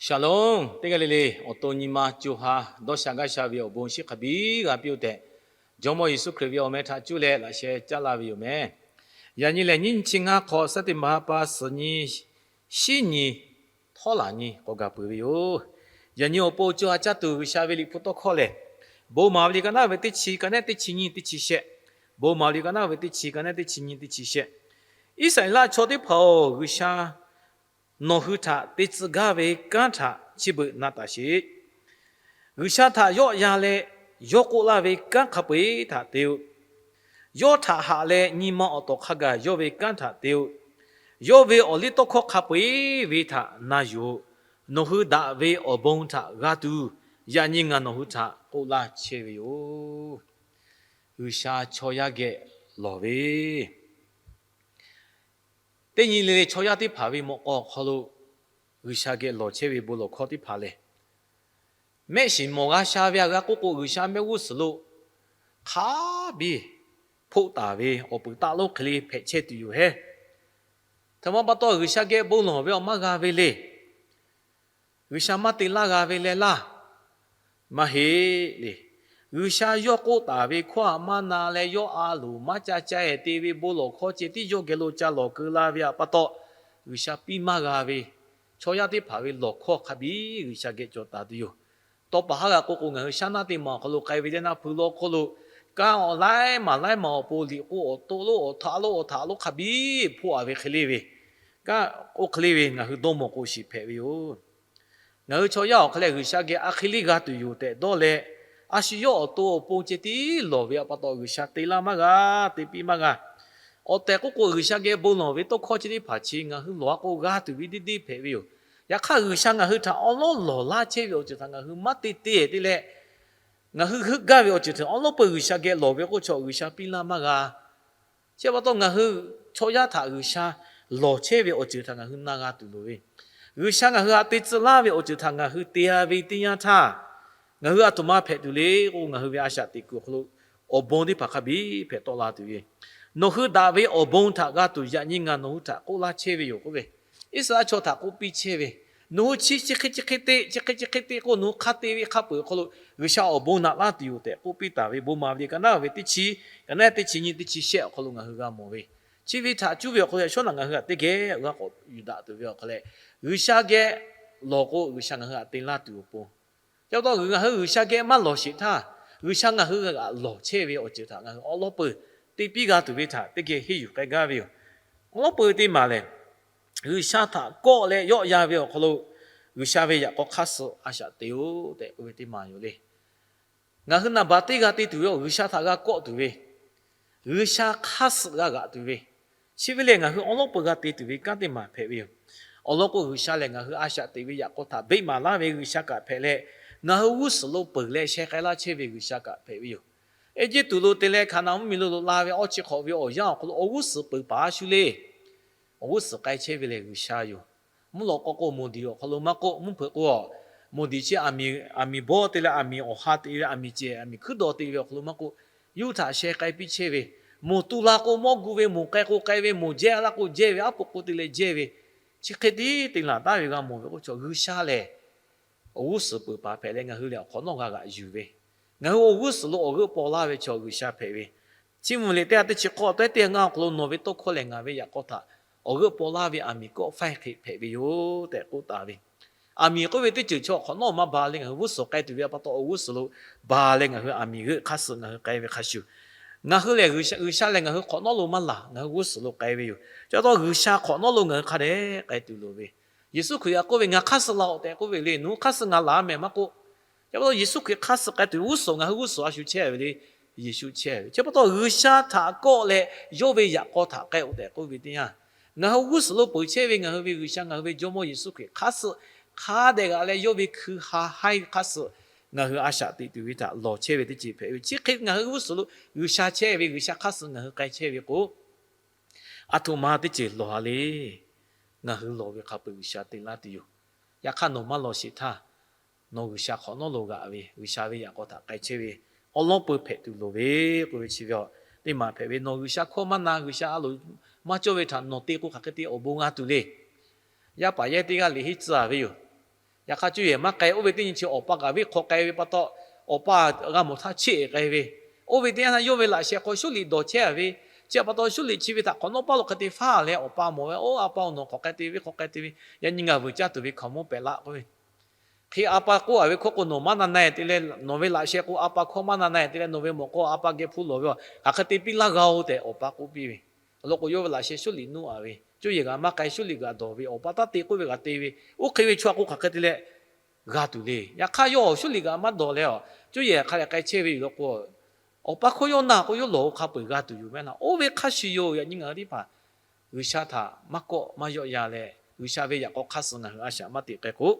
Shalom, teˇ g'aˇ le le awˬ to nyi ma co ha dawˇ sha gaˇ sha ve awˬ bon shinˉ hk'a biˇ g'a piˇ-oˆ tehꞈ, Jawˇmawˇ Yeˍsuˆ Hkriꞈ ve awˬ meh htaꞈ cuˇ leh laꞈ sheh caˉ laˇ ve yoˬ meh. Yaꞈ nyi lehˬ, nyiˇ nyi chi ngaˇ hk'awꞈ, suhˉ teˇ ma ha pa suhˍ nyi, shinˉ nyi, htawˇ laˬ nyi k'awꞈ gaˬ peuˬ ve yoˬ. Yaꞈ nyi awˬ pon co ha caˇ tuˬ G'uiˬsha ve liꞈ hpu tawˇ hkawˇ lehˬ, Bon maˍ ve liꞈ ka naˉ ve teˇ chi, ka nehˉ teˇ chi nyi teˇ chi shehˆ. Bon maˍ ve liꞈ ka naˉ ve teˇ chi, ka nehˉ teˇ chi nyi teˇ chi shehˆ. Iˉsaˍreˍlaˆ chaw teˇ hpaˍ-oˬ, G'uiˬsha nawˬ hui htaꞈ te tcuh gaˇ ve kanˉ htaꞈ chi beuꞈ na taˍ sheˍ. G'uiˬsha htaꞈ yawˆ yan leh yawˇ k'oˆ laˇ ve kanˉ hk'a peu-eˬ htaꞈ te-o. Yawˇ htaꞈ haꞈ leh nyi ma awˬ tawˍ hk'a gaˬ yawˇ ve kanˉ htaꞈ te-o. Yawˇ ve awˬliˇtawˇhkawˇ hk'a peu-eˬ ve htaꞈ na yuˬ-oꞈ. Nawˬ hui daꞈ ve awˬ bon htaꞈ g'a tuˬ, yaꞈ nyi ngaˬ nawˬ hui htaꞈ k'oˆ laˇ chehˇ ve yoˬ. G'uiˬsha chaw yaˇ geh lawˬ ve, teˇ nyi le le chaw yaˇ teˇ hpaˍ ve mawꞈ k'aw awˬ hk'aw lo G'uiˬsha geh lawˬ chehˇ ve bon lawˬ hkawˇ teˇ hpaˍ lehˬ, mehˆ shiˍ mawˬ g'a sha ve a g'a k'oˆ k'o, G'uiˬsha mehˆ g'uˇ suhˍ lo hk'a biˇ hpoˆ taˍ ve awˬ peuˬ taˆ lonˉ hk'e le hpehꞈ chehˇ tuˬ yoˬ hehˉ. Htaꞈ ma pa taw, G'uiˬsha geh bon lawˬ ve awˬ maˇ g'a ve le. G'uiˬsha maˇ te laˇ g'a ve leh laˇ. Maˇ heˆ le. G'uiˬsha yawˇ k'oˆ taˍ ve hkawˇ htaꞈ maˇ na leh, yawˇ a loˍ maˇ ca ca-e te ve bon lawˬ hkawˇ ceh tiˉ yawˇ geh lo ca lawˬ keu la ve htaꞈ pa taw, G'uiˬsha piˇ maˇ g'a ve, chaw yaˇ teˇ hpaˍ ve lawˬ hkawˇ hk'a biˇ G'uiˬsha geh cawˬ taˍ tuˬ yoˬ. Tawˇ paˍ haˉ g'a k'oˆ k'o, ngaˬ hui shaˉ naˆ teˇ maˬ awˬ hk'aw lo k'ai ve teˇ naˆ hpu lawˇ hk'oˆ lo, kanˉ awˬ laiˉ maˬ laiˉ maˬ awˬ pon liꞈ k'o awˬ to lonˉ awˬ htaꞈ lonˉ awˬ htaꞈ lonˉ hk'a biˇ hpoˆ a ve hk'e le ve, kanˉ oˇ hk'e le ve ngaˬ hui dawˇ mawˬ k'o shiˍ hpehꞈ ve yoˬ. Ngaˬ hui chaw yaˇ awˬ hk'aw leh G'uiˬsha geh a hk'e le g'a tuˬ yoˬ tehꞈ dawˇ leh, a shu yawˇ awˬ to awˬ pon ceh tiˉ lawˬ ve htaꞈ pa taw, G'uiˬsha te laˇ maˇ g'a, te piˇ maˇ g'a. Awˬ tehˬ k'oˆ k'o, G'uiˬsha geh bon lawˬ ve tawˇ hkawˇ chi teˇ hpaˍ chi ngaˬ hui lawˬ a k'o g'a tuˬ ve deˇ deˇ hpehꞈ ve yoˬ. Yaꞈ hk'aˇ, G'uiˬsha ngaˬ hui htaꞈ awˉ lawˉ lawˬ laˇ chehˇ ve awˬ ceuˬ htaꞈ ngaˬ hui maˇ te te-e te leh, ngaˬ hui heuˆ gaˇ ve awˬ ceuˬ htaꞈ awˉ lawˉ peuˬ G'uiˬsha geh lawˬ ve k'oˆ chaw G'uiˬsha piˇ laˇ maˇ g'a. Chi pa taw, ngaˬ hui chaw yaˇ htaꞈ G'uiˬsha lawˬ chehˇ ve awˬ ceuˬ htaꞈ ngaˬ hui na g'a tuˬ loˍ ve, G'uiˬsha ngaˬ hui htaꞈ te tcuh laˇ ve awˬ ceuˬ htaꞈ ngaˬ hui te-a ve teˇ yanˇ htaˇ, ngaˬ hui a htoꞈ ma hpehꞈ tuˬ le k'o, ngaˬ hui ve a shaꞈ teꞈ kuiˬ awˬ hk'aw lo awˬ bon teˇ hpaˍ hk'a biˇ hpehꞈ tawˆ la tuˬ ve, nawˬ hui daꞈ ve awˬ bon htaꞈ g'a tuˬ yaꞈ nyi ngaˬ nawˬ hui htaꞈ k'oˆ laˇ chehˇ ve yoˬ k'oˆ ve, Iˉsaˍreˍlaˆ chaw htaꞈ k'oˆ piˇ chehˇ ve, nawˬ hui chi chi hk'e chi hk'e te, chi hk'e chi hk'e te k'o, nawˬ hui hk'a te ve hk'a peu-eˬ awˬ hk'aw lo G'uiˬsha awˬ bon naꞈ laˇ tuˬ yoˬ tehꞈ k'oˆ piˇ taˍ ve, Bon maˍ ve liꞈ ka naˉ ve teˇ chi, ka nehˉ teˇ chi nyi teˇ chi shehˆ awˬ hk'aw lo ngaˬ hui g'a mawˬ ve, chi ve htaꞈ cuˇ ve awˬ hk'aw lo yaꞈ shawˉ naꞈ ngaˬ hui htaꞈ teˇ geh g'a k'awꞈ yuˬ daꞈ tuˬ ve awˬ hk'aw leh, G'uiˬsha geh lawˬ k'o G'uiˬsha ngaˬ hui htaꞈ te laˇ tuˬ awˬ pon, chi pa taw ngaˬ hui G'uiˬsha geh maˇ lawˬ sheˍ htaˇ, G'uiˬsha ngaˬ hui g'aꞈ lawˬ chehˇ ve awˬ ceuˬ htaꞈ ngaˬ hui awˉ lawˉ peuˬ te piˇ g'a tuˬ ve htaꞈ teˇ geh henˇ yuˬ k'ai gaˇ ve yoˬ. Awˉ lawˉ peuˬ teˇ maˬ lehˬ, G'uiˬsha htaꞈ kawˆ leh yawˆ yan ve awˬ hk'aw lo G'uiˬsha ve yaꞈ k'aw hk'aˇ suh a shaꞈ te-o tehꞈ k'oˆ ve teˇ maˬ yoˬ le. Ngaˬ hui naˍ baˬ teˇ g'a te tuˬ ve, G'uiˬsha htaꞈ g'a kawˆ tuˬ ve, G'uiˬsha hk'aˇ suh g'a g'aꞈ tuˬ ve, chi ve lehˬ ngaˬ hui awˉ lawˉ peuˬ g'a te tuˬ ve kanˉ teˇ maˬ hpehꞈ ve yoˬ. Awˬ lawn k'o, G'uiˬsha lehˬ ngaˬ hui a shaꞈ teꞈ ve yaꞈ k'aw htaꞈ beˆ maˍ laˇ ve G'uiˬsha kaꞈ hpehꞈ leh, ngaˬ hui g'uˇ suhˍ lo peuˬ leh sheh k'ai laˇ chehˇ ve G'uiˬsha kaꞈ hpehꞈ ve yoˬ. Eˇjiˇtuꞈ lo te leh Hkaˍnanˍ mvuhˇmiˬ lo loꞈ la ve awˇ chi hk'awꞈ ve awˬ yanˇ awˬ hk'aw lo awˬ g'uˇ suhˍ peuˬ paˍ a shu le. Awˬ g'uˇ suhˍ k'ai chehˇ ve lehˬ G'uiˬsha yoˬ. Mvuhˇ lawꞈ k'aw k'o, moˍ diˍ awˬ hk'aw lo maˇ k'oˆ, mvuhˇ hpeuꞈ k'o, moˍ diˍ chi aˬ miˍ bawˇ te leh aˬ miˍ awˬ ha te ve, aˬ miˍ cehˬ aˬ miˍ hkuiˉ dawˬ te ve awˬ hk'aw lo maˇ k'oˆ, yuˇ htaꞈ sheh k'ai piˇ chehˇ ve, moˍ tu la k'o mawˇ gu ve, moˍ k'ai k'o k'ai ve, moˍ jehˇ laˇ k'o jehˇ ve, aˉ poꞈ k'o te leh jehˇ ve, chi hk'e tiˉ te laˬ taˍ ve g'a mawˬ ve k'oˆ chaw, G'uiˬsha lehˬ awˬ g'uˇ suhˍ peuˬ paˍ hpehꞈ leh ngaˬ hui lehˬ awˬ hk'awꞈ nawˉ g'a g'aꞈ yuˬ ve, ngaˬ hui awˬ g'uˇ suhˍ lo awˬ g'euˆ paw laˇ ve chaw G'uiˬsha hpehꞈ ve, Chiˇ mvuh liꞈ teˇ ha teˇ chi k'awˇ, tawehˉ teˇ ha ngaˇ awˬ hk'aw lo nawˬ ve tawˇ hkawˇ lehˬ ngaˬ ve yaꞈ k'aw htaꞈ awˬ g'euˆ paw laˇ ve aˬ miˍ kawˆ faiˇ hk'e hpehꞈ ve yoˬ tehꞈ k'oˆ taˍ ve. Aˬ miˍ k'oˆ ve teˇ ceuˬ chaw hk'awꞈ nawˉ maˇ ba leh ngaˬ hui g'uˇ suhˍ k'ai tuˬ ve pa taw, awˬ g'uˇ suhˍ lo ba leh ngaˬ hui aˬ miˍ g'euˆ hk'aˇ suh ngaˬ hui k'ai ve hk'a shuˍ, ngaˬ hui lehˬ G'uiˬsha lehˬ ngaˬ hui hk'awꞈ nawˉ lo maˇ laˬ, ngaˬ hui g'uˇ suhˍ lo k'ai ve yoˬ. Chi pa taw G'uiˬsha hk'awꞈ nawˉ lo ngaˬ hui hk'a dehꞈ k'ai tuˬ loˍ ve, Yeˍsuˆ Hkriꞈ htaꞈ k'oˆ ve, Ngaˬ hk'aˇ suh laˬ-oˬ tehꞈ k'oˆ ve le. Nawˬ hui hk'aˇ suh ngaˬ laˬ mehˍ maˇ k'oˆ, chi pa taw Yeˍsuˆ Hkriꞈ hk'aˇ suh k'ai tuˬ g'uˇ suhˍ, ngaˬ hui g'uˇ suhˍ a shu chehˇ ve le. Yeˍsuˆ chehˇ ve chi pa taw G'uiˬsha htaꞈ kawˆ leh yawˇ ve yaꞈ k'aw htaꞈ k'ai-oˬ tehꞈ k'oˆ ve teˇ yanˇ, ngaˬ hui g'uˇ suhˍ lo peuˬ chehˇ ve ngaˬ hui ve G'uiˬsha, ngaˬ hui ve Jawˇmawˇ Yeˍsuˆ Hkriꞈ hk'aˇ suh hk'a dehꞈ g'aꞈ leh yawˇ ve hkui ha haiˉ ve hk'aˇ suh ngaˬ hui a shaꞈ teꞈ tuˬ ve htaꞈ lawˬ chehˇ ve teˇ ceuˬ hpehꞈ ve. Chi hk'e ngaˬ hui g'uˇ suhˍ lo G'uiˬsha chehˇ ve, G'uiˬsha hk'aˇ suh ngaˬ hui k'ai chehˇ ve k'o, aˬ htoꞈ ma teˇ ceuˬ lawˬ-a le. Ngaˬ hui lawˬ ve hk'a peu-eˬ G'uiˬsha te laˇ tuˬ yoˬ. Yaꞈ hk'aˇ nawˬ maˇ lawˬ sheˍ htaˇ, nawˬ G'uiˬsha hk'awꞈ nawˉ lo g'aꞈ ve, G'uiˬsha ve yaꞈ k'aw htaꞈ k'ai chehˇ ve awˉ lawˉ peuˬ hpehꞈ tuˬ loˍ ve k'oˆ ve chi ve teˇ maˬ hpehꞈ ve. Nawˬ G'uiˬsha hkawˇ maˇ na, G'uiˬsha a loˍ maˇ cawˇ ve htaꞈ nawˬ te k'o hk'aˬ hk'e te awˬ bon g'a tuˬ le. Yaˇ paˍ yehˇ teˇ g'aˇ liꞈ henˇ tcuh-a ve yoˬ. Yaꞈ hk'aˇ, cuˇ yehˬ maˇ k'ai. Oˇ ve teˇ nyi chi awˬ pa kaꞈ venˇ hk'aw k'ai ve pa taw, awˬ pa g'a mawˬ htaˇ cheˆ k'ai ve. Oˇ ve teˇ yanˇ htaˇ yawˇ ve laꞈ sheh hk'aw Suˇliꞈ dawˬ chehˇ a ve, chi pa taw Suˇliꞈ chi ve htaꞈ hk'awꞈ nawˉ paˉ lo hk'e te faˉ leh, awˬ pa mawˬ ve, Oˇ a pa-oˬ, nawˬ hk'awꞈ k'ai te, venˇ hk'aw k'ai te ve, yaꞈ nyi ngaˬ vuiˬ caˇ tuˬ ve hkaoˍmonˇ pehꞈ laˇ k'oˆ ve. Hk'e a pa k'oˆ a ve hkawˇ k'o, Nawˬ maˇ na na-e te leh, nawˬ ve laꞈ sheh k'o a pa hkawˇ maˇ na na-e te leh, nawˬ ve mawꞈ k'aw a pa geh hpu lawˬ ve, hk'aˬ hk'e te piˇ laˇ g'a-oˬ tehꞈ awˬ pa k'oˆ piˇ ve. Awˬ lawn k'o, yawˇ ve laꞈ sheh Suˇliꞈ nuˇ a ve, cuˇ yehˬ g'a maˇ k'ai, Suˇliꞈ g'a dawˬ ve, awˬ pa taˇ te k'oˆ ve g'a te ve, oˇ hk'e ve chaw a k'o hk'aˬ hk'e te leh g'a tuˬ le. Yaꞈ hk'aˇ, yawˇ Suˇliꞈ g'a maˇ dawˬ leh a, cuˇ yehˬ hk'a dehꞈ k'ai chehˇ ve yoˬ law k'o, awˬ pa hkawˇ yawˇ na k'o, yawˇ lawˬ-o hk'a peu-eˬ g'a tuˬ yoˬ mehˍ laˇ. Oˇ ve hk'a shuˍ yoˬ. Yaꞈ nyi ngaˬ hui teˇ hpaˍ G'uiˬsha htaꞈ maˇ kawˆ maˇ yawˆ ya leh, G'uiˬsha ve yaꞈ k'aw hk'aˇ suh ngaˬ hui a shaꞈ maˇ teꞈ k'ai k'o,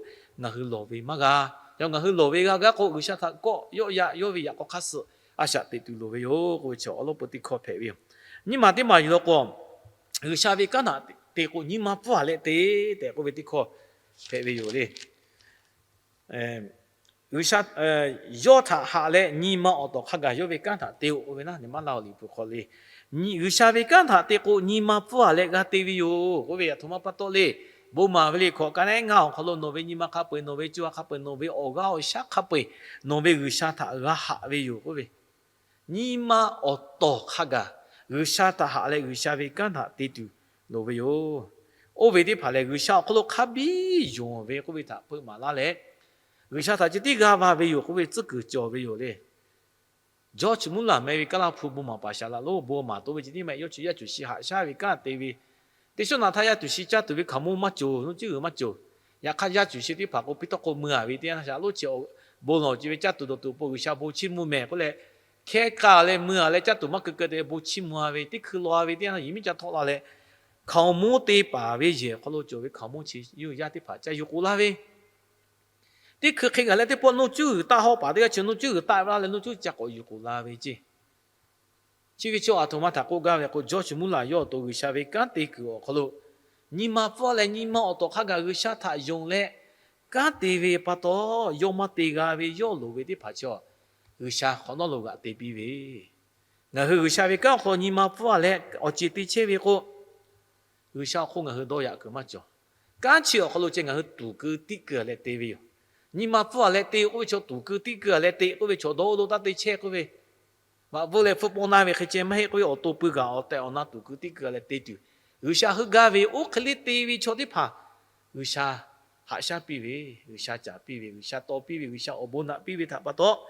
ngaˬ hui lawˬ ve maˇ g'a. Yaꞈ ngaˬ hui lawˬ ve g'a gaˇ k'o, G'uiˬsha htaꞈ kawˆ yawˆ ya, yawˇ ve yaꞈ k'aw hk'aˇ suh a shaꞈ teꞈ tuˬ loˍ ve yoˬ k'oˆ ve chi awˬ lawn peu teˇ hkawˇ hpehꞈ ve yoˬ. Nyiˇ maˬ teˇ maˬ yoˬ law k'o, G'uiˬsha ve kanˉ htaꞈ te k'o, nyi ma pfuhˇ a leh te tehꞈ k'oˆ ve teˇ hkawˇ hpehꞈ ve yoˬ le. G'uiˬsha yawˇ htaꞈ haꞈ leh nyi ma awˬ tawˍ hk'a gaˬ yawˇ ve kanˉ htaꞈ te-oˬ k'oˆ ve naˉ, nyi maˇ laˇ-oˬ liꞈ hpu hk'aw le. G'uiˬsha ve kanˉ htaꞈ te k'o, nyi ma pfuhˇ a leh g'a te ve yoˬ k'oˆ ve, aˬ htoꞈ ma pa taw le. Bon maˍ ve liꞈ hkawꞈ ka neˉ ngaˇ awˬ hk'aw lo, nawˬ ve nyi ma hk'a peu-eˬ, nawˬ ve co ha hk'a peu-eˬ, nawˬ ve awˬ g'aˇ awˬ shaˉ hk'a peu-eˬ, nawˬ ve G'uiˬsha htaꞈ g'a haꞈ ve yoˬ k'oˆ ve. Nyi ma awˬ tawˍ hk'a gaˬ G'uiˬsha htaꞈ haꞈ leh G'uiˬsha ve kanˉ htaꞈ te tuˬ loˍ ve yoˬ. Oˇ ve teˇ hpaˍ lehˬ, G'uiˬsha awˬ hk'aw lo hk'a biˇ yonˍ ve k'oˆ ve htaꞈ hpeuˆ maˍ laˇ leh, G'uiˬsha htaꞈ ceh tiˉ g'aˇ va ve yoˬ k'oˆ ve tcuhˉ kuiˬ cawˬ ve yoˬ le. Jawˇ chi muˇ laˬ meh ve kaˇ laˇ hpu bon maˍ paˍ shaˍ laꞈ lonˉ bon maˍ toˆ ve ceh tiˉ maˇ heˆ, yawˇ chi yaˇ cuˬ shi haꞈ shaˉ ve kanˉ te ve, teˇ shawˉ naꞈ htaˇ yaˇ cuˬ shi caˇ tuˬ ve hkaoˍmonˇ maˇ cawˬ, nuˇ cuˉ g'uiˬ maˇ cawˬ. Yaꞈ hk'aˇ, yaˇ cuˬ shi teˇ hpaˍ k'o, piˇ tawˇ k'o mui a ve teˇ yanˇ, shaˍ laꞈ lonˉ chi bon lawˬ ce ve caˇ tuˬ dawˬ tuˬ awˬ pon G'uiˬsha bon chiˇ mvuh mehˍ k'oˆ leh, hkehˇ k'a leh mui a leh caˇ tuˬ maˇ keu keu te leh bon chiˇ mvuh a ve, teˇ hkui law a ve teˇ yanˇ, yehˬ miˉ ca htawˆ la leh, hkaoˍmonˇ te paˍ ve yehˬ awˬ hk'aw lo cawˬ ve hkaoˍmonˇ chi yawˇ yaˇ teˇ hpaˍ ca yuˬ k'oˍ la ve, teˇ hkui hk'e gaˬ leh teˇ pawˆ nuˇ cuˉ g'uiˬ taˆ hawˉ paˍ teˇ g'aˇ chi nuˇ cuˉ g'uiˬ taˆ ve laˇ leh nuˇ cuˉ ca k'awꞈ yuˬ k'oˍ la ve ceˇ. Chi ve chaw aˬ htoꞈ ma htaꞈ k'oˆ gaˇ ve k'o, Jawˇ chi muˇ laˬ yawˇ awˬ to G'uiˬsha ve kanˉ te kuiˬ awˬ hk'aw lo, nyi ma pfuhˇ leh nyi ma awˬ tawˍ hk'a gaˬ G'uiˬsha htaꞈ yonˍ leh kanˉ te ve pa taw, yawˇ maˇ te g'a ve yawˇ loˍ ve teˇ hpaˍ chi a, G'uiˬsha hk'awꞈ nawˉ lo g'aꞈ te piˇ ve. Ngaˬ hui G'uiˬsha ve kanˉ awˬ hk'aw lo nyi ma pfuhˇ a leh awˬ ceˬ te chehˇ ve k'o, G'uiˬsha awˬ hk'oˆ ngaˬ hui dawˇ yaꞈ kuiˬ maˇ cawˬ. Kanˉ chi awˬ hk'aw lo ceh ngaˬ hui tuˍ keu tiˆ keu a leh te ve yoˬ. Nyi ma pfuhˇ a leh te k'oˆ ve chaw, tuˍ keu tiˆ keu a leh te k'oˆ ve chaw, dawˇ lo taˇ te chehˇ k'oˆ ve, vaꞈ vuiˇ leh hpfuhˇ pawˇ naˇ ve hk'e ceh maˇ heˆ k'oˆ ve, awˬ to pui kaꞈ awˬ tehˬ awˬ na tuˍ keu tiˆ keu a leh te tuˬ, G'uiˬsha heuˆ gaˇ ve oˇ hk'e le te ve chaw teˇ hpaˍ G'uiˬsha haꞈ shaˉ piˇ ve, G'uiˬsha caˍ piˇ ve, G'uiˬsha taw piˇ ve, G'uiˬsha awˬ bon naꞈ piˇ ve htaꞈ pa taw,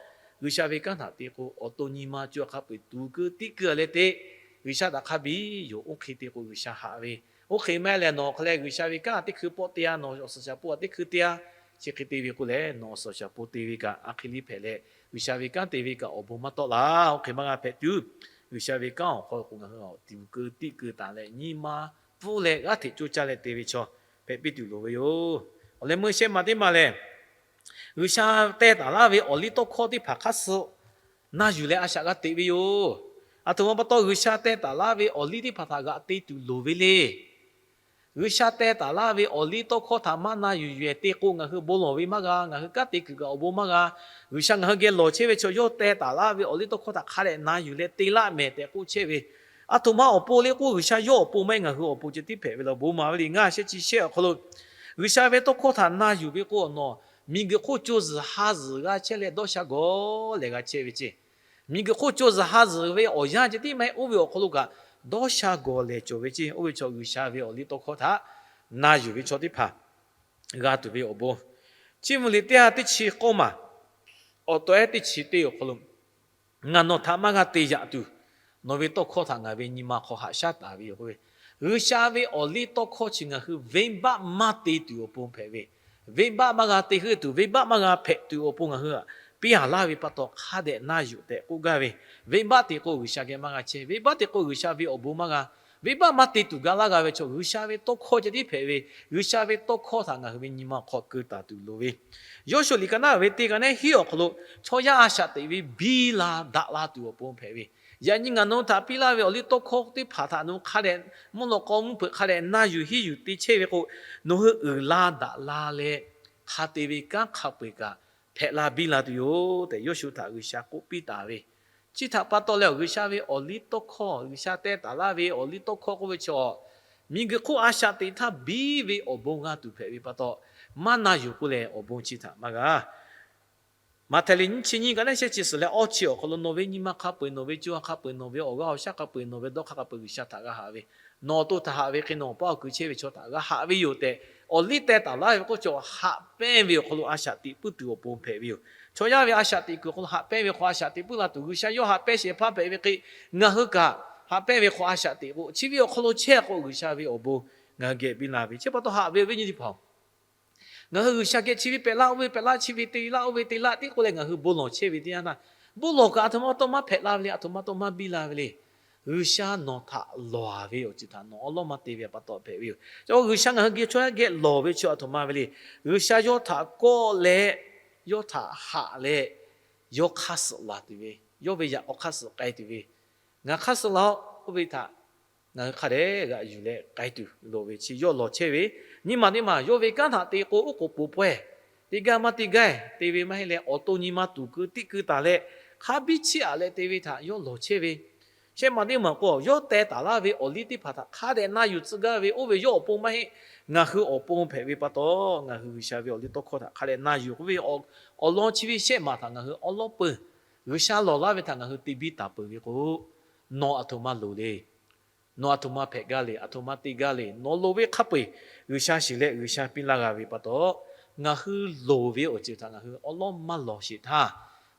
G'uiˬsha ve kanˉ htaꞈ te k'o, awˬ to nyi ma co hk'a peu-eˬ tuˍ keu tiˆ keu a leh te, G'uiˬsha htaꞈ hk'a biˇ yoˬ. Oˇ hk'e te k'o G'uiˬsha haꞈ ve. Oˇ hk'e maˇ heˆ leh nawˬ hk'a leh G'uiˬsha ve kanˉ teˇ hkui pawˆ te a, nawˬ awˬ suhˍ shaˍ pawˆ teˇ hkui te a, chi hk'e te ve k'o leh nawˬ awˬ suhˍ shaˍ pawˆ te ve kaꞈ a hk'e liˇ hpehꞈ leh, G'uiˬsha ve kanˉ te ve kaꞈ awˬ bon maˇ tawˆ la. Oˇ hk'e maˇ g'a hpehꞈ tuˬ, G'uiˬsha ve kanˉ awˬ hk'aw lo k'o ngaˬ hui tuˍ keu tiˆ keu taˍ leh nyi ma pfuhˇ leh g'aˇ hteꞈ coˇ caˇ leh te ve chaw hpehꞈ piˇ tuˬ loˍ ve yoˬ. Awˬ leh meuˇ shehˆ ma teˇ ma lehˬ, G'uiˬsha teh taˍ laˇ ve awˬliˇtawˇhkawˇ teˇ hpaˍ hk'aˇ suh na yuˬ leh a shaꞈ g'a teꞈ ve yoˬ. Aˬ htoꞈ ma pa taw G'uiˬsha teh taˍ laˇ ve awˬliˇ teˇ hpaˍ htaꞈ g'aꞈ te tuˬ loˍ ve le. G'uiˬsha teh taˍ laˇ ve awˬliˇtawˇhkawˇ htaꞈ maˇ na yuˬ yuˬ-ehˍ te k'o, ngaˬ hui bon lawˬ ve maˇ g'a, ngaˬ hui kanˉ te kuiˬ kaꞈ awˬ bon maˇ g'a. G'uiˬsha ngaˬ hui geh lawˬ chehˇ ve chaw yawˇ teh taˍ laˇ ve awˬliˇtawˇhkawˇ htaꞈ hk'a dehꞈ na yuˬ leh te laˇ mehˍ tehꞈ k'oˆ chehˇ ve, aˬ htoꞈ ma awˬ pon le k'oˆ, G'uiˬsha yawˇ awˬ pon maˇ heˆ, ngaˬ hui awˬ pon ceh tiˉ hpehꞈ ve law. Bon maˍ ve liꞈ ngaˇ shehˆ chi shehˆ awˬ hk'aw lo, G'uiˬsha ve tawˇ hkawˇ htaꞈ na yuˬ ve k'o, awˬ nawˬ miˬguiˬ hk'oˆ co zuhˬ ha zuhˬ g'a chehˇ leh dawˇ sha gawˬ lehˬ g'a chehˇ ve ceˇ. Miˬguiˬ hk'oˆ co zuhˬ ha zuhˬ ve awˬ yanˇ ceh tiˉ maˇ heˆ, oˇ ve awˬ hk'aw lo kaꞈ dawˇ sha gawˬ lehˬ cawˬ ve ceˇ. Oˇ ve chaw G'uiˬsha ve awˬliˇtawˇhkawˇ htaꞈ na yuˬ ve chaw teˇ hpaˍ g'a tuˬ ve awˬ bon. Chiˇ mvuh liꞈ teˇ ha teˇ chi k'awˇ maˬ, awˬ tawꞈ ehˉ teˇ chi teˇ awˬ hk'aw lo, Ngaˬ nawˬ htaꞈ maˇ g'a te yaꞈ tuˬ, nawˬ ve tawˇ hkawˇ htaꞈ ngaˬ ve nyi ma hk'aw haꞈ shaˉ taˍ ve yoˬ k'oˆ ve. G'uiˬsha ve awˬliˇtawˇhkawˇ chi ngaˬ hui venˇbaˆ maˇ te tuˬ awˬ pon hpehꞈ ve, venˇbaˆ maˇ g'a te heuˆ tuˬ, venˇbaˆ maˇ g'a hpehꞈ tuˬ awˬ pon ngaˬ hui htaꞈ piˇ a laˇ ve pa taw hk'a dehꞈ na yuˬ tehꞈ k'oˆ gaˇ ve. Venˇbaˆ te k'o G'uiˬsha geh maˇ g'a chehˇ, venˇbaˆ te k'o G'uiˬsha ve awˬ bon maˇ g'a, venˇbaˆ maˇ te tuˬ ga laˇ g'a ve chaw G'uiˬsha ve tawˇ hkawˇ ceh tiˉ hpehꞈ ve, G'uiˬsha ve tawˇ hkawˇ htaꞈ ngaˬ hui ve nyi ma hk'aw keu taˍ tuˬ loˍ ve. Yawˇshuˆ liꞈ ka naˉ ve teˇ ka neˉ hiˉ awˬ hk'aw lo chaw yaˇ a shaꞈ teꞈ ve biˇ la daꞈ la tuˬ awˬ pon hpehꞈ ve, yaꞈ nyi ngaˬ nawˬ hui htaꞈ piˇ laˇ ve awˬliˇtawˇhkawˇ teˇ hpaˍ htaꞈ nawˬ hui hk'a dehꞈ mvuhˇ naw k'aw mvuhˇ hpeuꞈ hk'a dehꞈ na yuˬ hiˉ yuˬ te chehˇ ve k'o, nawˬ hui uiˍ la daꞈ la leh hk'a te ve kanˉ hk'a peu-eˬ kaꞈ hpehꞈ la biˇ la tuˬ yoˬ tehꞈ Yawˇshuˆ htaꞈ G'uiˬsha k'oˆ piˇ taˍ ve. Chi htaꞈ pa taw leh, G'uiˬsha ve awˬliˇtawˇhkawˇ, G'uiˬsha teh taˍ laˇ ve awˬliˇtawˇhkawˇ k'oˆ ve chaw, miˬguiˬ hk'oˆ a shaꞈ teꞈ htaˇ biˇ ve awˬ bon g'a tuˬ hpehꞈ ve pa taw, maˇ na yuˬ k'oˆ leh awˬ bon chi htaꞈ maˇ g'a. Maꞈhtehˍ liꞈ nyiˇ chi nyiˇ ka neˉ shehˆ chi suhˍ leh awˇ chi awˬ hk'aw lo nawˬ ve nyi ma hk'a peu-eˬ, nawˬ ve co ha hk'a peu-eˬ, nawˬ ve awˬ g'aˇ awˬ shaˉ hk'a peu-eˬ, nawˬ ve dawˇ hk'aˇ hk'a peu-eˬ G'uiˬsha htaꞈ g'a haꞈ ve, nawˬ awˬ to htaꞈ haꞈ ve hk'e nawˬ awˬ paˇ awˬ kuiˬ chehˇ ve chaw htaꞈ g'a haꞈ ve yoˬ tehꞈ, awˬ liˇ teh taˍ laˇ ve k'oˆ, chaw haꞈ pehnˇ ve awˬ hk'aw lo a shaꞈ teꞈ puiˉ tuˬ awˬ pon hpehꞈ ve yoˬ. Chaw yaˇ ve a shaꞈ teꞈ kuiˬ awˬ hk'aw lo haꞈ pehnˇ ve hk'aw a shaꞈ teꞈ puiˉ la tuˬ, G'uiˬsha yawˇ haꞈ pehnˇ shehˍ hpaˇ hpehꞈ ve hk'e, ngaˬ hui kaꞈ haꞈ pehnˇ ve hk'aw a shaꞈ teꞈ k'o, chi ve awˬ hk'aw lo chehˇ k'o G'uiˬsha ve awˬ bon ngaˬ hui geh biˇ la ve. Chi pa taw haꞈ ve awˬ viˉ nyi teˇ hpaˍ-oˬ, ngaˬ hui G'uiˬsha geh chi ve pehꞈ laˇ, oˇ ve pehꞈ laˇ, chi ve te laˇ, oˇ ve te laˇ tiˉ k'oˆ leh ngaˬ hui bon lawˬ chehˇ ve teˇ yanˇ htaˇ, bon lawˬ kaꞈ aˬ htoꞈ ma tawˇ maˇ hpehꞈ la ve le, aˬ htoꞈ ma tawˇ maˇ biˇ la ve le. G'uiˬsha nawˬ htaꞈ lawˬ-a ve awˬ ceuˬ htaꞈ nawˬ awˉ lawˉ maˇ te ve pa taw hpehꞈ ve yoˬ. Chaw G'uiˬsha ngaˬ hui geh chaw yaˇ geh lawˬ ve chi aˬ htoꞈ ma ve le. G'uiˬsha yawˇ htaꞈ kawˆ leh, yawˇ htaꞈ haꞈ leh, yawˇ hk'aˇ suh laˬ tuˬ ve, yawˇ ve yaꞈ k'aw hk'aˇ suh k'ai tuˬ ve, ngaˬ hk'aˇ suh la-oˬ k'oˆ ve htaꞈ ngaˬ hui hk'a dehꞈ g'aꞈ yuˬ leh k'ai tuˬ loˍ ve chi yawˇ lawˬ chehˇ ve. Nyi ma teˇ maˬ yawˇ ve kanˉ htaꞈ te k'o oˉ k'oˍ pon pawehˇ, teˇ gaˇ maˇ teˇ gaˇ te ve maˇ heˆ leh, awˬ to nyi ma tuˬ keu tiˆ keu taˍ leh, hk'a biˇ chiˇ aꞈ leh te ve htaꞈ yawˇ lawˬ chehˇ ve. Shehˆ maˬ teˇ maˬ k'o, yawˇ teh taˍ laˇ ve awˬ liˇ teˇ hpaˍ htaꞈ hk'a dehꞈ na yuˬ tcuh gaˇ ve, oˇ ve yawˇ awˬ pon maˇ heˆ, ngaˬ hui awˬ pon hpehꞈ ve pa taw, ngaˬ hui G'uiˬsha ve awˬ liˇ tawˇ hkawˇ htaꞈ hk'a dehꞈ na yuˬ k'oˆ ve, awˬ lawn chi ve shehˆ maˬ htaꞈ ngaˬ hui awˉ lawˉ peuˬ. G'uiˬsha lawˬ laˇ ve htaꞈ ngaˬ hui te biˇ taˍ peuˬ ve k'o, nawˬ aˬ htoꞈ ma loˍ le. Nawˬ aˬ htoꞈ ma hpehꞈ gaˇ le, aˬ htoꞈ ma te gaˇ le, nawˬ loˍ ve hk'a peu-eˬ G'uiˬsha shiˍ leh G'uiˬsha piˇ laˇ g'a ve pa taw, ngaˬ hui loˍ ve awˬ ceuˬ htaꞈ ngaˬ hui awˉ lawˉ maˇ lawˬ sheˍ htaˇ,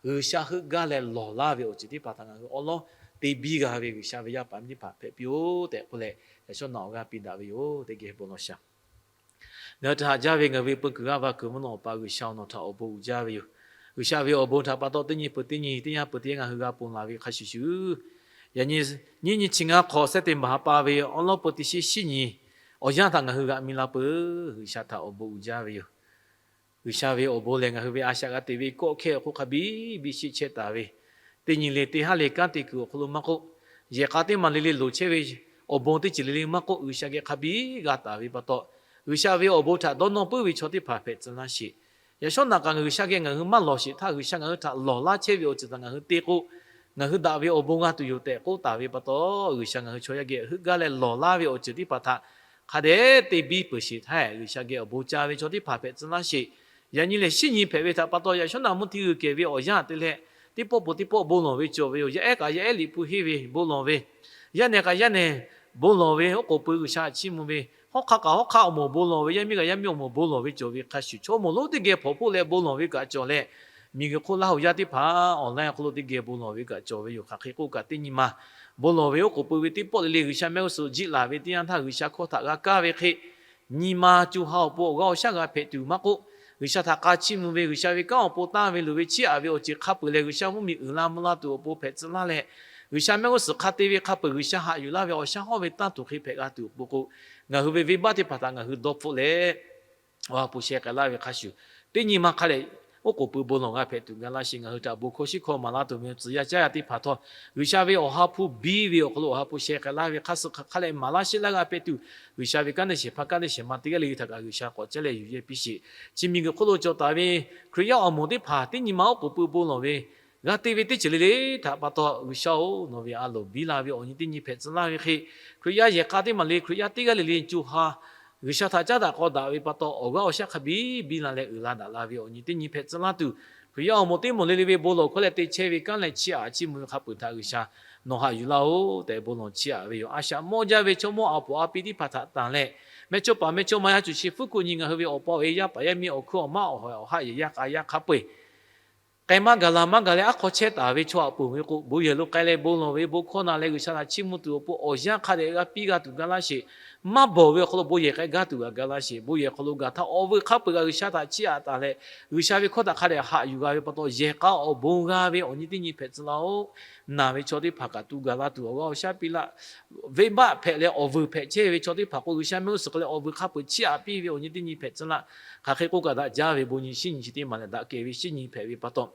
G'uiˬsha heuˆ gaˇ leh lawˬ laˇ ve awˬ ceuˬ teˇ hpaˍ htaꞈ ngaˬ hui awˉ lawˉ te biˇ g'a ve G'uiˬsha ve yaˇ paˍ miˇ teˇ hpaˍ hpehꞈ piˇ-oˆ tehꞈ k'oˆ leh, yaꞈ shawˉ naꞈ awˬ g'aˇ piˇ daꞈ ve yoˬ. Teˇ geh bon lawˬ shaˍ. Ngaˬ hui htaꞈ haꞈ jaˇ ve ngaˬ ve peu kuiˬ g'aˇ va kuiˬ mvuhˇ naw Awˬ pa G'uiˬsha-oˬ, nawˬ htaꞈ awˬ bon uiˍ jaˇ ve yoˬ. G'uiˬsha ve awˬ bon htaꞈ pa taw teˇ nyi peuˬ teˇ nyi, teˇ yanˇ peuˬ teˇ yanˇ ngaˬ hui g'a ponˬ laˬ ve hk'a shuˍ shuˍ, yaꞈ nyi nyiˇ nyi chi ngaˇ hk'awꞈ sehˉ teˇ maˬ ha pa ve awˉ lawˉ peu teˇ shiˉ shiˉ nyi awˬ yanˇ htaꞈ ngaˬ hui g'aꞈ mi la peuˬ. G'uiˬsha htaꞈ awˬ bon uiˍ jaˇ ve yoˬ. G'uiˬsha ve awˬ bon lehˬ, ngaˬ hui ve a shaꞈ g'a teꞈ ve kawˆ hkehˇ awˬ hk'oˆ hk'a biˇ biˇ shiˆ chehˇ taˍ ve, teˇ nyi le teˇ haˉ le kanˉ te kuiˬ awˬ hk'aw lo maˇ k'oˆ, yehˬ k'a teˇ maˬ le le loˍ chehˇ ve awˬ bon teˇ ceuˬ le le maˇ k'oˆ, G'uiˬsha geh hk'a biˇ g'a taˍ ve pa taw, G'uiˬsha ve awˬ bon htaꞈ dawˇ nawˇ puiˉ ve chaw teˇ hpaˍ hpehꞈ tcuh laˇ sheˍ. Yaꞈ shawˉ naꞈ kaꞈ ngaˬ G'uiˬsha geh ngaˬ hui maˇ lawˬ sheˍ htaˇ, G'uiˬsha ngaˬ hui htaꞈ lawˬ laˇ chehˇ ve awˬ ceuˬ htaꞈ ngaˬ hui te k'o, ngaˬ hui daꞈ ve awˬ bon g'a tuˬ yoˬ tehꞈ k'oˆ taˍ ve pa taw, G'uiˬsha ngaˬ hui chaw yaˇ geh heuˆ gaˇ leh lawˬ laˇ ve awˬ ceuˬ teˇ hpaˍ htaꞈ hk'a dehꞈ te biˇ peuˬ sheˍ htaˇ, G'uiˬsha geh awˬ bon ca ve chaw teˇ hpaˍ hpehꞈ tcuh laˇ sheˍ. Yaꞈ nyi lehˬ, shiˉ nyi hpehꞈ ve htaꞈ pa taw, yaꞈ shawˉ naꞈ mvuhˇ hteˇ g'uiˬ kehˬ ve awˬ yanˇ te leh, teˇ pawˆ pon teˇ pawˆ bon lawˬ ve cawˬ ve yoˬ. Yaˇ ehˉ kaꞈ yaˇ ehˉ liꞈ hpu henˇ ve bon lawˬ ve, yaˇ nehˬ kaꞈ yaˇ nehˬ bon lawˬ ve, oˉ k'oˍ pui G'uiˬsha chiˇ mvuh ve, hawˉ hk'aˇ kaꞈ hawˉ hk'aˇ awˬ moˍ bon lawˬ ve, yaˇ miˇ kaꞈ yaˇ miˇ awˬ moˍ bon lawˬ ve cawˬ ve hk'a shuˍ, chaw awˬ moˍ lonˉ teˇ geh hpawnˬ hpoˆ leh bon lawˬ ve kaꞈ cawˬ leh, miˬguiˬ hk'oˆ Laˇ huˍ yaˇ teˇ hpaˍ online awˬ hk'aw lo teˇ geh bon lawˬ ve kaꞈ cawˬ ve yoˬ. Hk'aˬ hk'e k'oˆ kaꞈ, teˇ nyi ma bon lawˬ ve oˉ k'oˍ pui ve teˇ pawˆ le le G'uiˬsha mehˆ g'uˇ suhˍ jiˆ laˬ ve teˇ yanˇ htaˇ, G'uiˬsha hkawˇ htaꞈ g'a kaˇ ve hk'e, nyi ma co ha awˬ pon awˬ g'aˇ awˬ shaˉ g'a hpehꞈ tuˬ maˇ k'oˆ, G'uiˬsha htaꞈ k'a chiˇ mvuh ve, G'uiˬsha ve kanˉ awˬ pon tanˇ ve loˍ ve chiˇ aꞈ ve awˬ ceuˬ hk'a peu-eˬ lehˬ, G'uiˬsha mvuhˇmiˬ uiˍ la mvuh la tuˬ awˬ pon hpehꞈ tcuh laˇ leh, G'uiˬsha mehˆ g'uˇ suhˍ hk'a te ve hk'a peu-eˬ G'uiˬsha haꞈ yuˬ laˇ ve awˬ shaˉ hawˉ ve tanˇ tuˬ hk'e hpehꞈ g'a tuˬ awˬ pon k'o, ngaˬ hui ve venˇbaˆ teˇ hpaˍ htaꞈ ngaˬ hui dawˇ hpfuhˆ leh, awˬ ha hpu sheh k'ai laˇ ve hk'a shuˍ, teˇ nyi ma hk'a dehꞈ oˉ k'oˍ pui bon lawˬ g'a hpehꞈ tuˬ ga laˇ sheˍ. Ngaˬ hui htaꞈ bon hkawˇ shiˉ hkawˇ maˍ laˇ tuˬ ve tcuh yaˇ caˉ yaˇ teˇ hpaˍ htawˇ, G'uiˬsha ve awˬ ha hpu biˇ ve awˬ hk'aw lo awˬ ha hpu sheh k'ai laˇ ve hk'a suh hk'a hk'a lehˬ maˍ laˇ sheˆ laˇ g'a hpehꞈ tuˬ, G'uiˬsha ve kanˉ te shehˍ hpaˇ kanˉ te shehˍ ma teˇ g'aˇ le le htaꞈ kaꞈ G'uiˬsha k'awꞈ caˉ leh yuˬ yehˇ piˇ sheˍ. Chi miˬguiˬ hk'oˆ lo cawˬ taˍ ve Hkriꞈ yaˇ awˬ moˍ teˇ hpaˍ teˇ nyi ma oˉ k'oˍ pui bon lawˬ ve g'a te ve teˇ ceuˬ le le htaꞈ pa taw, G'uiˬsha-oˬ, nawˬ ve a loˍ biˇ la ve awˬ nyi teˇ nyi hpehꞈ tcuh laˇ ve hk'e, Hkriꞈ yaˇ yehˬ k'a teˇ maˬ le Hkriꞈ yaˇ teˇ g'aˇ le le co ha G'uiˬsha htaꞈ caˉ daꞈ k'aw daꞈ ve pa taw, awˬ g'aˇ awˬ shaˉ hk'a biˇ biˇ la leh uiˍ la daꞈ la ve awˬ nyi teˇ nyi hpehꞈ tcuh laˇ tuˬ, Hkriꞈ yaˇ awˬ moˍ teˇ moˍ le le ve bon lawˬ hkawˇ leh te chehˇ ve kanˉ leh chiˇ aꞈ chiˇ mvuh ve hk'a peu-eˬ htaꞈ G'uiˬsha nawˬ haꞈ yuˬ laˇ-oˬ tehꞈ bon lawˬ chiˇ aꞈ ve yoˬ. A shaꞈ mawˇ jaˇ ve chaw mawˇ a poˍ a pi teˇ hpaˍ htaꞈ tanˬ leh, mehˇchawˇpaˍ mehˇchawˇma yaˇ cuˬ chi fuˉ kuˆ nyi ngaˬ hui ve awˬ pa awˬ e yaˇ paˍ yaˇ miˇ awˬ hkuiˉ awˬ maˇ awˬ hawehˬ awˬ haˆ yehˬ yaˇ k'a yaˇ hk'a peu-eˬ k'ai maˇ gaˬ la maˇ gaˬ leh aˉ hk'aw chehˇ taˍ ve chaw aꞈ ponˬ ve k'o, bon yehˬ lo k'ai leh bon lawˬ ve bon hkawˇ na leh G'uiˬsha htaꞈ chiˇ mvuh tuˬ awˬ pon awˬ yanˇ hk'a dehꞈ g'a piˇ g'a tuˬ ga laˇ sheˍ. Maˇ bawˬ ve awˬ hk'aw lo bon yehˬ k'ai gaˇ tuˬ g'a ga laˇ sheˍ. Bon yehˬ hk'aw lo gaˬ htaˇ awˬ veuˬ hk'a peu-eˬ g'a G'uiˬsha htaꞈ chiˇ aꞈ taˍ leh, G'uiˬsha ve hkawˇ htaꞈ hk'a dehꞈ haꞈ yuˬ g'a ve pa taw, yehˬ k'a awˬ bon g'a ve awˬ nyi teˇ nyi hpehꞈ tcuh laˇ-oˬ. Naˬ ve chaw teˇ hpaˍ kaꞈ tu gaˬ la tuˬ awˬ g'aˇ awˬ shaˉ piˇ laˇ. Venˇbaˆ hpehꞈ leh awˬ veuˬ hpehꞈ chehˇ ve chaw teˇ hpaˍ k'o, G'uiˬsha mehˆ g'uˇ suhˍ hk'aw leh awˬ veuˬ hk'a peu-eˬ chiˇ aꞈ piˇ ve awˬ nyi teˇ nyi hpehꞈ tcuh laˇ. Hk'aˬ hk'e k'oˆ kaꞈ, daꞈ jaˇ ve bon nyi shiˉ nyi chi teˇ maˬ lehˬ, daꞈ kehˬ ve shiˉ nyi hpehꞈ ve pa taw,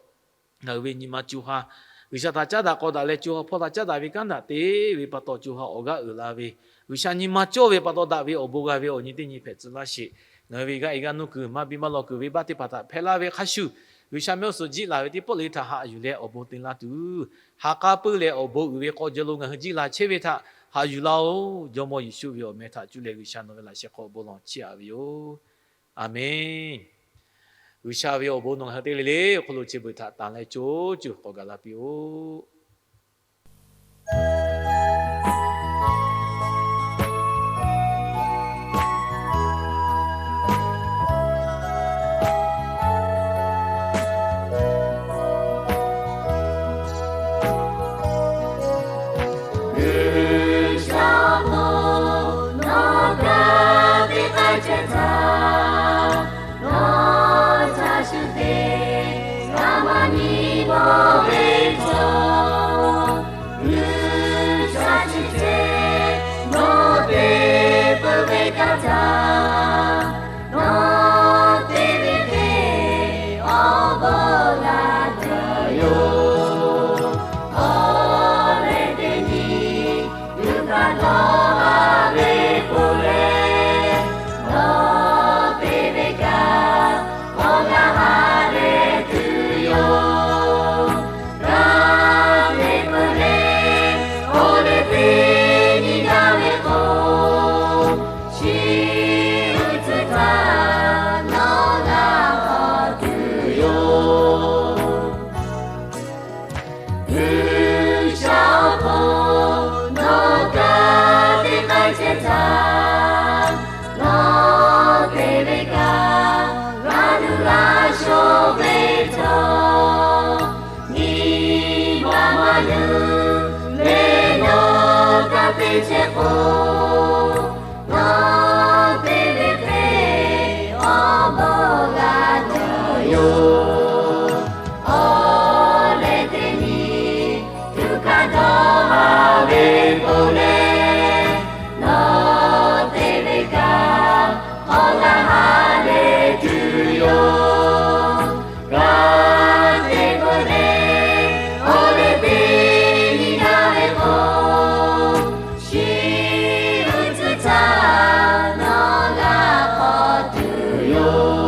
ngaˬ hui ve nyi ma co ha G'uiˬsha htaꞈ caˉ daꞈ k'aw daꞈ leh, co ha hpawˇ htaꞈ caˉ daꞈ ve kanˉ htaꞈ te ve pa taw, co ha awˬ g'aˇ uiˍ la ve, G'uiˬsha nyi ma cawˇ ve pa taw daꞈ ve awˬ bon g'a ve awˬ nyi teˇ nyi hpehꞈ tcuh laˇ sheˍ. Ngaˬ hui ve g'aˇ e g'aˇ nuˇ kuiˬ maˇ biˇ maˇ lawˬ kuiˬ venˇbaˆ teˇ hpaˍ htaꞈ hpehꞈ laˇ ve hk'a shuˍ, G'uiˬsha mehˆ g'uˇ suhˍ jiˆ laˬ ve teˇ pawˆ le htaꞈ haꞈ yuˬ leh awˬ bon te laˇ tuˬ, ha k'aˉ puiˉ leh awˬ bon uiˍ ve k'aw jaw lo ngaˬ hui jiˆ la chehˇ ve htaꞈ haꞈ yuˬ laˇ-oˬ. Jawˇmawˇ Yeˍsuˆ ve awˬ meh htaꞈ cuˇ leh G'uiˬsha nawˬ ve laꞈ sheh hk'aw bon lawˬ chiˇ aꞈ ve yoˬ. A menˬ. G'uiˬsha ve awˬ bon nawˬ ngaˬ hui teˇ le le awˬ hk'aw lo chi beuꞈ htaꞈ tanˍ leh co cuˬ k'awꞈ gaˬ la piˇ-oˆ. G'uiˬsha-oˬ, nawˬ kaꞈ teˇ k'ai chehˇ htaˇ, nawˬ chaꞈ shuˍ te g'a maˇ nyi mawˬ ve chaw, G'uiˬsha chi ceh nawˬ te peuˬ ve kaꞈ htaˇ, nawˬ te ve hk'e awˬ bon g'a tuˬ yoˬ. Awˬ leh teˇ nyi tuꞈ kaꞈ dawˇ haˍ ve k'oˆ leh, nawˬ te ve kaꞈ awˬ g'a haˍ leh tuˬ yoˬ. G'a te peuˬ leh, awˬ leh teˇ nyi gaˇ ve k'o, chi uiˍ tcuhˉ htaˇ nawˬ g'a k'awꞈ tuˬ yoˬ. G'uiˬsha-oˬ, nawˬ kaꞈ teˇ k'ai chehˇ htaˇ, nawˬ te ve kaꞈ g'a nuˇ g'a shaw ve chaw, nyi ma maˇ nuˇ leh nawˬ kaꞈ te chehˇ k'o, nawˬ te ve hk'e awˬ bon g'a tuˬ yoˬ. Awˬ leh teˇ nyi tuꞈ kaꞈ dawˇ haˍ ve k'oˆ leh, nawˬ te ve kaꞈ awˬ g'a haˍ leh tuˬ yoˬ. G'a te peuˬ leh, awˬ leh teˇ nyi gaˇ ve k'o, chi uiˍ tcuhˉ htaˇ nawˬ g'a k'awꞈ tuˬ yoˬ.